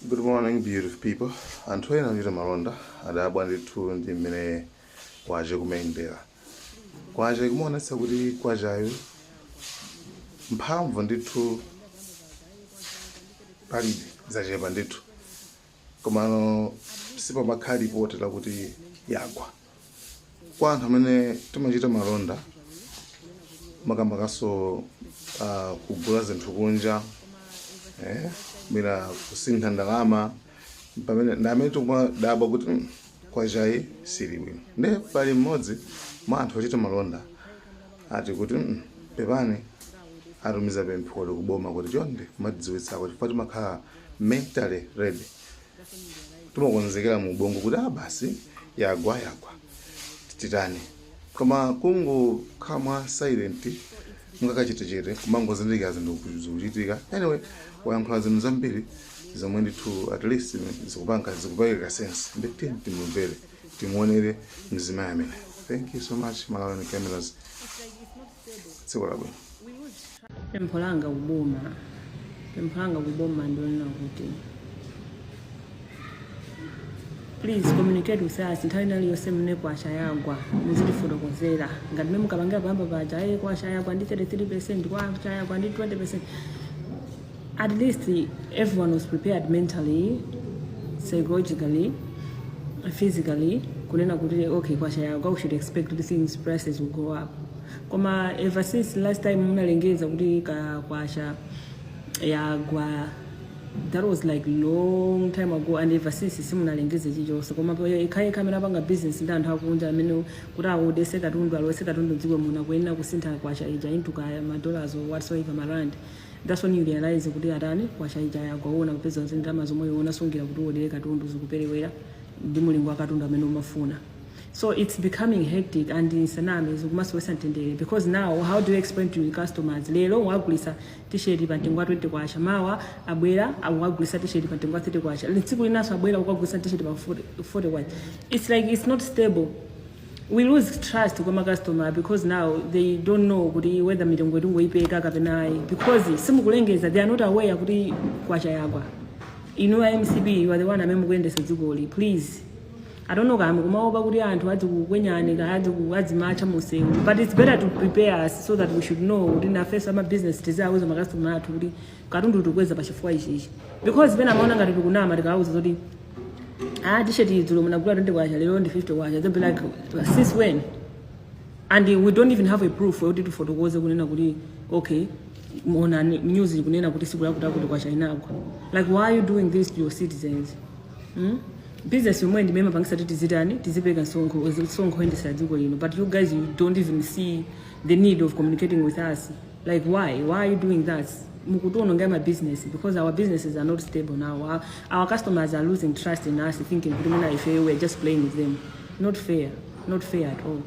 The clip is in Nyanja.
Good morning, beautiful people. Anthu ena ochita malonda adabwa ndithu ndi mmene kwacha ikumayendera. Kwacha ikumaonetsa kuti kwachayo mphamvu ndithu palibe, zachepa ndithu. Komano sipamakhala ripoti lakuti yagwa. Kwa anthu amene timachita malonda, makamakaso kugula zinthu kunja, mwina kusintha ndalama, pamene ndi amene tikumadabwa kuti kwachayi sili bwino. Nde pali mmodzi mwa anthu ochita malonda ati kuti pepani, atumiza pempholi kuboma kuti chonde kumatidziwitsako, chifukwa timakhala mentally ready, timakonzekera mu ubongo kuti ah, basi, yagwa, yagwa, titani? Koma kungokhala mwa silent, mukakachetechete, kumangozindikira zinthu zikuchitika. Anyway, wayankhula zinthu zambiri zomwe ndithu at least zikupanga, zikupangika sense. Ndikuti timumvere, timuonere mzimayi amene. Thank you so much, Malawi Cameras. Tsiku labwino. Pempho langa kuboma ndionena kuti please communicate with us nthawi ina iliyonse mmene kwacha yagwa. Muzitifotokozera ngati mmene mukapangira payamba paja, ayi, kwacha yagwa ndi 33%, kwacha yagwa ndi 20%. At least everyone was prepared mentally, psychologically, physically, kunena kuti okay, kwacha yagwa, we should expect the things, prices will go up. Koma ever since last time munalengeza kuti ka kwacha yagwa, that was like long time ago, and ever since simunalengeze chilichonse. Koma ikhayekha amene apanga business ndi anthu akunja, amene kuti aodese katundu, alowese katundu mdziko muno, kuyenera kusintha kwacha ija into kaya ma dollars or whatsoever, marand. That's when you realize kuti atani, kwacha ija yagwa. Uona kupeza kuti ndalama zomwe unasungira kuti uodere katundu zikuperewera ndi mulingo wa katundu amene umafuna. So it's becoming hectic and nsaname, zikumasowesa mtendere, because now how do you explain to your customers? Lero wagulisa T-shirt pa mtengo wa 20 kwacha, mawa abwera wagulisa T-shirt pa mtengo wa 30 kwacha, tsiku linanso abwera ukagulisa T-shirt pa 40 kwacha. It's like it's not stable. We lose trust kwa customer because now they don't know kuti whether mitengo itingoyipeka kapena ayi, because simukulengeza. They are not aware kuti kwacha yagwa. Inu a MCP, you are the one amene mukuyendesa dzikoli. Please, I don't know kama kumaopa kuti anthu adzikukwenyani, ka adzimatcha musewu, but it's better to prepare us so that we should know kuti nafenso ama business tizawuza makastoma athu kuti katundu tikukweza pachifukwa ichichi, because pena amaona ngati tikunama tikawauza zoti ah, T-shirt idzulo munagula 20 kwacha, lero ndi 50 kwacha. They'll be like, "Since when?" And we don't even have a proof kuti tifotokoze kunena kuti okay, muona news ikunena kuti siku lakuti akuti kwacha inagwa. Like, why are you doing this to your citizens, Business yomwe ndimene mapangisa kuti tizitani, tizipeka msonkho, msonkho oyendesera dziko lino, but you guys, you don't even see the need of communicating with us. Like, why are you doing that? Mukutionongera ma business, because our businesses are not stable now. Our customers are losing trust in us, thinking kuti mwina ife we're just playing with them. Not fair, not fair at all.